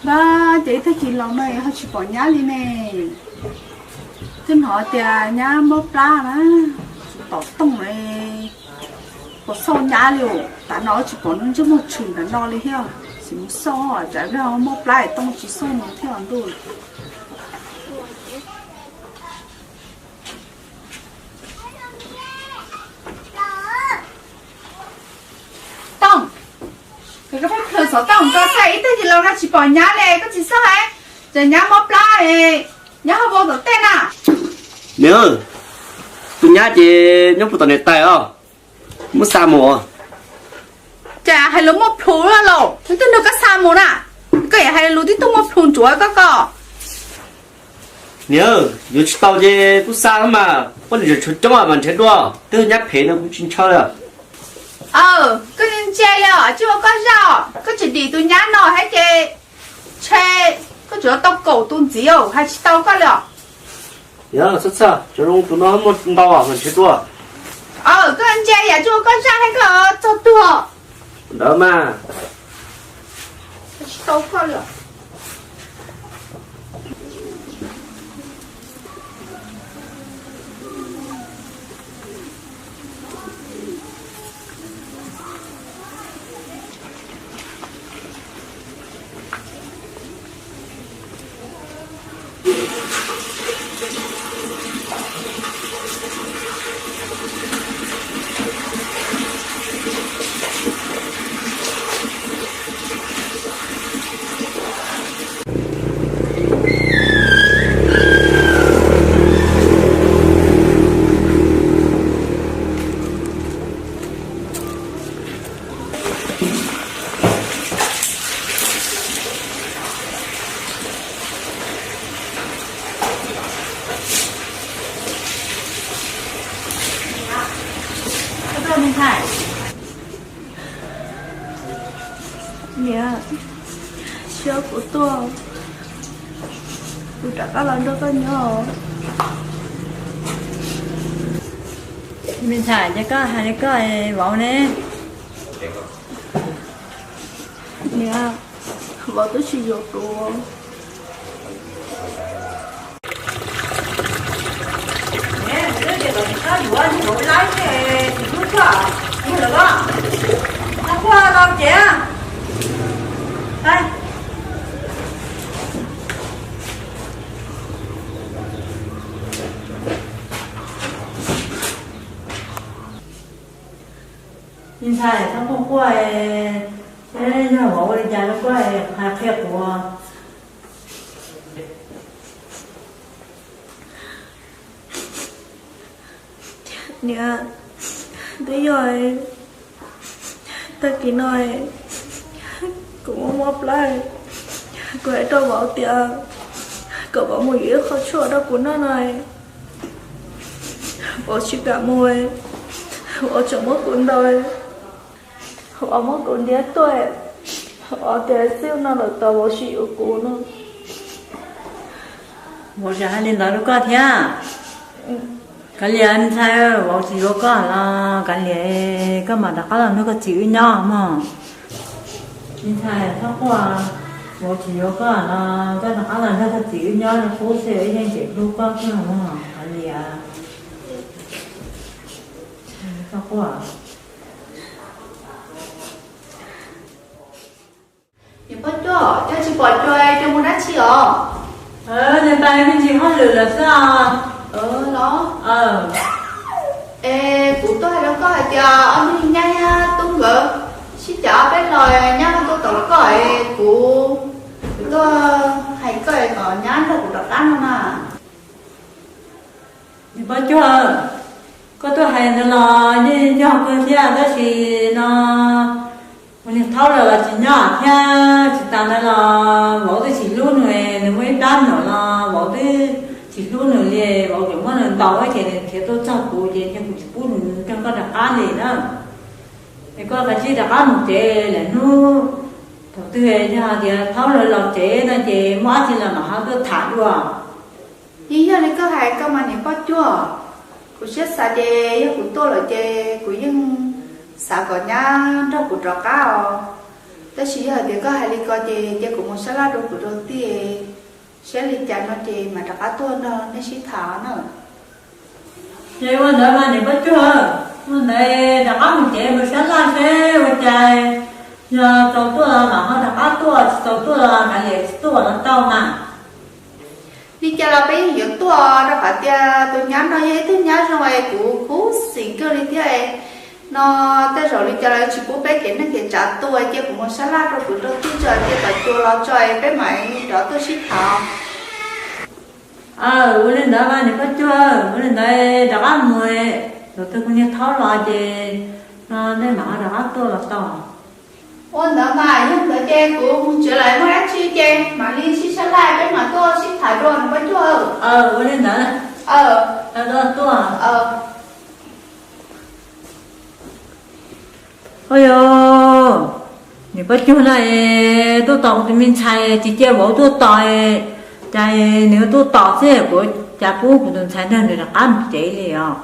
Ntag, ces ib tag kis los no ho tsis pom nyab li ne. Twb hnov tias nyab mob plab na, tsis pom Tooj, puas xauj nyab li os. Tav no tsis pom ntsej muag tshwm ntawm no li thiab. Sim mus xauj, tsam mob plab es Tooj tsis xauj nws thiab ntuj. Tooj, koj pheej plhws xov tooj ko xwb, ib tag kis los no tsis pom nyab li, koj tsis xauj hais, tsam nyab mob plab, nyab ho vau tom tej na. Niam, tus nyab ces nyob puag tom niam tais os, muab xa mus. Cas hais lus muaj plhus los, twb nrog koj xa mus na, koj yuav hais lus tib tug muaj plhus ntsuav koj ko. Niam, yuav tsis tau ces kuj xa mas, poj niam tseem tshuav coob mas nrhiav dua, twb nyab phem no kuv tsis ntshaw li. Aw, koj ntsia li os, tsis ua koj zaj, koj tsis dim tus nyab no thiab ces ntshe koj tseem tau kaum tus ntxiv, hais tsis tau koj li os. Yog, txhob txhawj, cov zoo tus no muaj ntau mas nrhiav dua. Aw, koj ntsia yam tsis ua koj zaj thiab koj txog tuag. Ntawd mas. Tsis tau koj li os. Niam, cia kuv tuaj, kuv rov qab los nrog koj nyob. Me ntxhais, ces koj hais li koj vauv ne? Niam, vauv twb tsis yuav kuv. Me ntxhais, txhob quaj quaj, yog vauv ua li cas los koj hais qhia kuv. Niam, twb yog tag kis no kuv mob mob plab, kuv hais rau vauv tias kom vauv mus yuav ib qho tshuaj rau kuv noj no, vauv tsis kam mus, vauv tseem muab kuv ntaus, vauv muab kuv ntiab tuaj, vauv tias txij no lawm tod vauv tsis yuav kuv no. Vauv tseem hais li ntawd rau koj thiab? Kav liam ntxhais, vauv tsis yuav koj los kav liam, koj mam rov qab los nrog koj txiv wb nyob mog. Me ntxhais txhob quaj, vauv tsis yuav koj los koj rov qab los nrog koj txiv wb nyob qub xwb, wb yeej tseem hlub koj kawg mog, kav liam. Txhob quaj. Niam Paj Cuab, cas tsis pom cuag, cas mus dab tsi os? Nws pais me ntsis hauj lwm lawm xwb os. Los, es kuv tuaj hais rau koj hais tias ob niag nyab thiab tub nkawd sib cav peb los nyab tuaj tom koj es kuv, kuv tuaj hais koj kom nyab nrog kuv rov qab no na. Niam Paj Cuab, koj tuaj hais ntawd los yeej yog kawg thiab, tab sis no mus niag thaub lawm los tsis nyob thiab, tsis tas ntawd los vauv twb tsis hlub nws, nws muaj ib plab nyuam los vauv twb tsis hlub nws li, vauv tseem muab nws ntaus ces nws khiav tuaj txog kuv ces kuv tsis pub nws nrog koj rov qab li na. Es koj kav tsij rov qab mus tsev lawm hnub, thaum twg yog tias thaub lawv los tsev no ces muaj dab tsi los mam ho tuaj tham dua. Yeej yog li koj hais koj mas niam Paj Cuab, kuv siab xav ces yog kuv tuaj lawm ces kuv yeej xav kom nyab nrog kuv rov qab os. Tab sis yog hais tias koj hais li ko ces cia kuv mus sab laj rau kwv rau tij, saib li cas no ces mam rov qab tuaj nrog nej sib tham na. Ces ua ntawd mas niam Paj Cuag, ua ntawd rov qab mus cev mus sab laj seb ua cas, yog txaus tuaj los mam ho rov qab tuaj, tsis txaus tuaj los kav liam tsis tuaj los tau mas. Li cas los peb yeej yuav tuaj rau qhov tias tus nyab no yog ib tug nyab zoo es kuv khuv xim kawg li thiab no. Tej zaum li cas los tsis pub peb kev neej kev tsav tuaj, cia kuv mus sab laj rau kwv rau tij tso, cia tom cua los tso peb mam rov tuaj sib tham. Ua li ntawd mas niam Paj Cuag, ua li ntawd rov qab mus, tus twg kuv niag thaub los ces no nej mam ho rov qab tuaj los tau. Ua ntawd mas yog ntawd ces kuv mus tsev lawm, muaj dab tsi ces mam li sib sab laj peb mam tuaj sib tham dua niam Paj Cuag. Ua li ntawd, tuaj. Ua yog niam Paj Cuag na, tuaj tos kuv tus me ntxhais tsis cia vauv tuaj tos, cas nws tuaj tos xwb, kuv cas pub kuv tus ntxhais nrog nws rov qab mus tsev li os.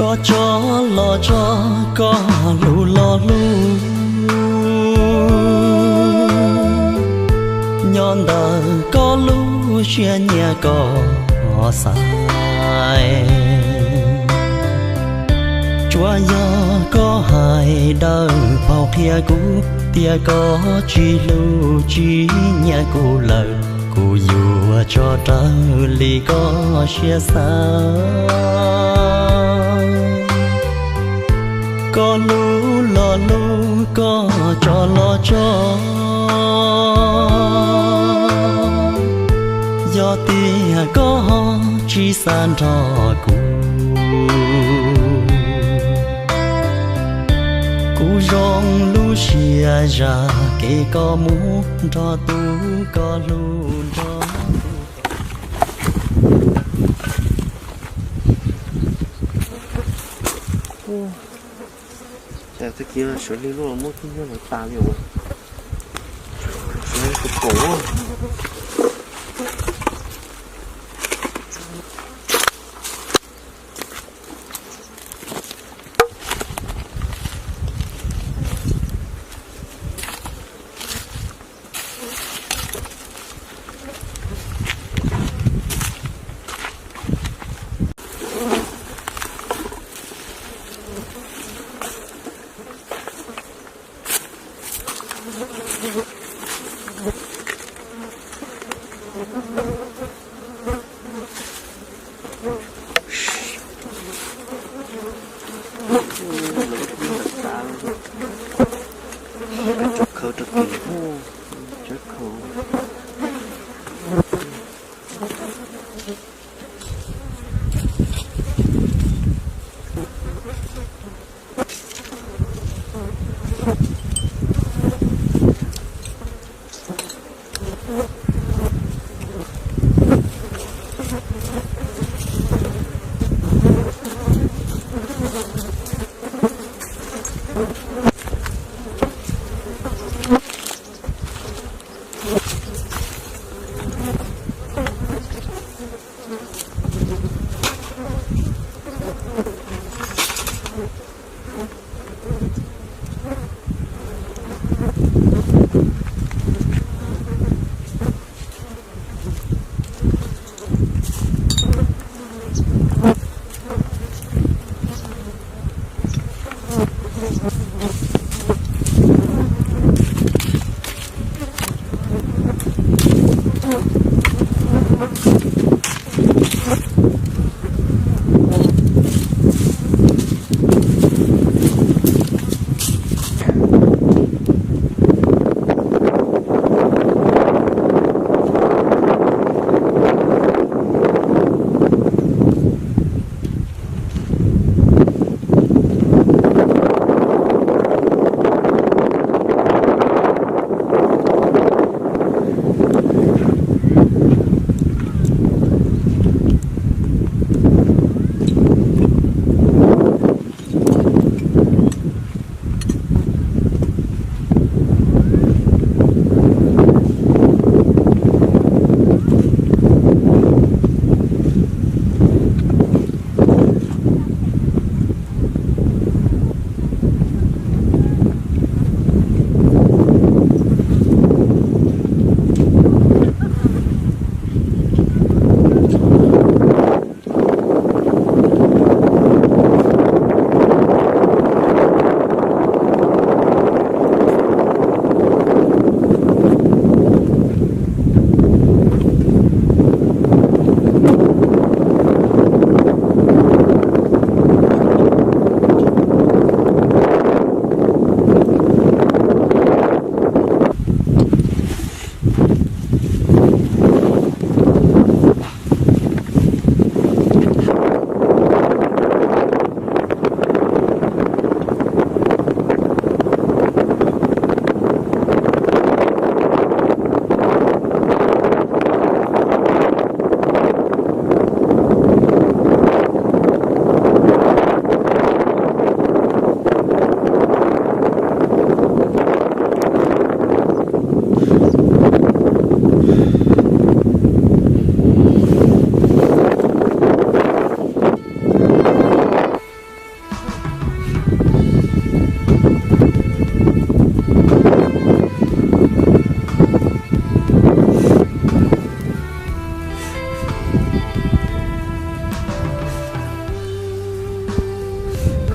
Koj tso los tso, koj hlub los hlub, nyob ntawm koj lub siab nyiam koj xaiv. Tsuas yog koj hais dawb paug qhia kuv tias koj tsis hlub tsis nyiam kuv lawm, kuv yuav tso raws li koj siab xav. Koj hlub los hlub, koj tso los tso, yog tias koj ho tsis xav nrog kuv, kuv zoo lub siab zam kev koj mus nrog tus koj hlub nrog. Cas tag kis sawv lig luaj muab tib nyuag lawv tas li os. Sawv lig tus kaum. Lawv tseem khawb rau tim, tseem khawb.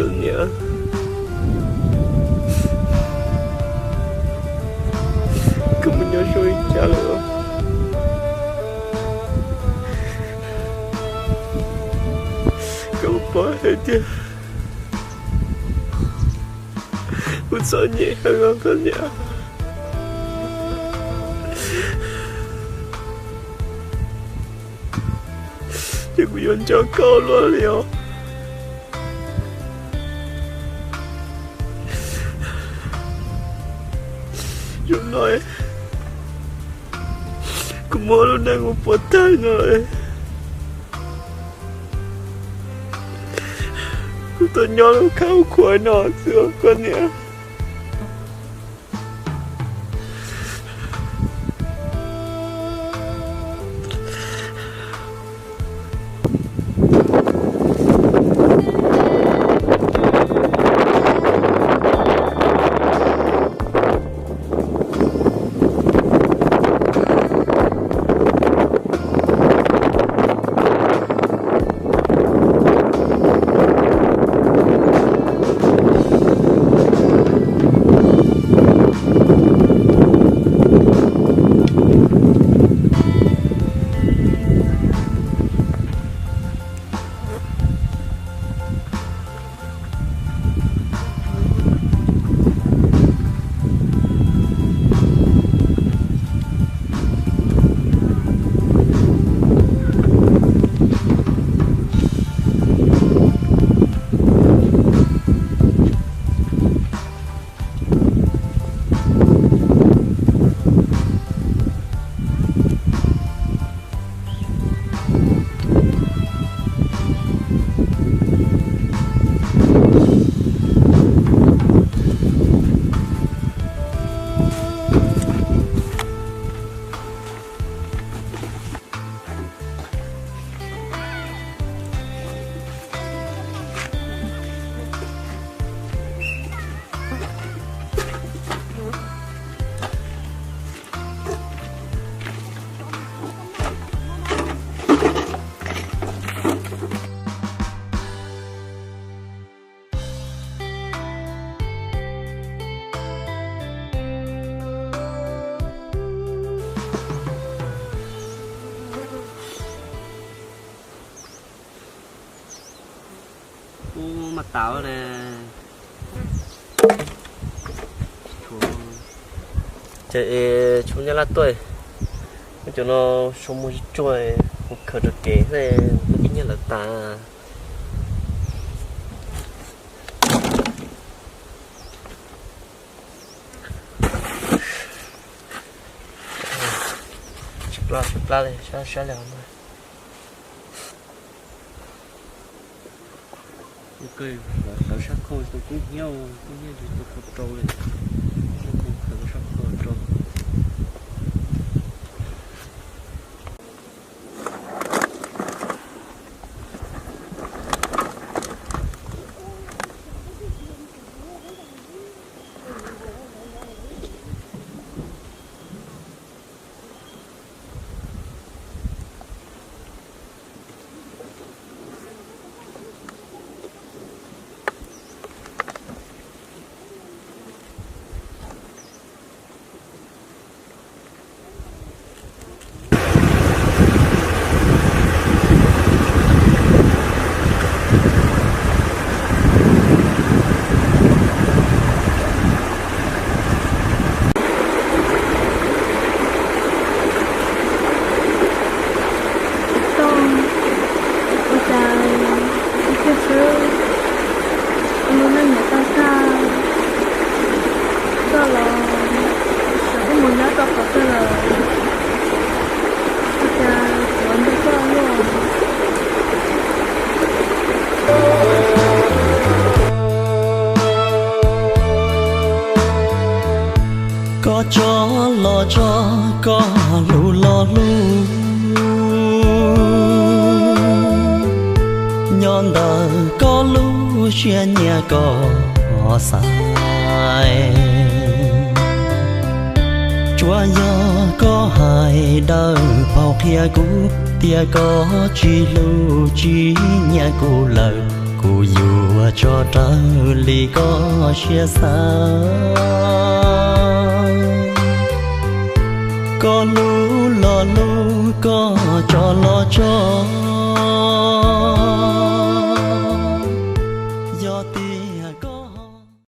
Niam, koj mus nyob zoo li cas lawm? Koj puas paub hais tias kuv txom nyem heev os koj niam. Ces kuv yuav nco koj luaj li os. Zaum no kuv muab lub neej ua puas tag no, kuv tuaj nyob lub khab khuav no xwb koj niam. Ub, mas tav na. Ces tshuav nyab laj tuaj, muab cov no sau muag tsuag tsuag, mus khaws rau kev, muab ib nyuag lawv tas. Tsis plab, tsis plab li, sab sab li hov no. Ua kawg, hlawv sab khau tau kub hnyiab, kub hnyiab tsis tau khau rau li. Sab khau khaws sab khau rau. Toj, ua cas ib tug xwb, ua lub neej yuav tau tag, koj los xyov koj mus nyob rau qhov twg lawm, ua cas tsuav nrog koj luaj. Koj tso los tso, koj hlub los hlub, nyob ntawm koj lub siab nyiam koj xaiv. Tsuas yog koj hais dawb paug qhia kuv tias koj tsis hlub tsis nyiam kuv lawm. Kuv yuav tso raws li koj siab xav, koj lub lo lus koj tso los tso.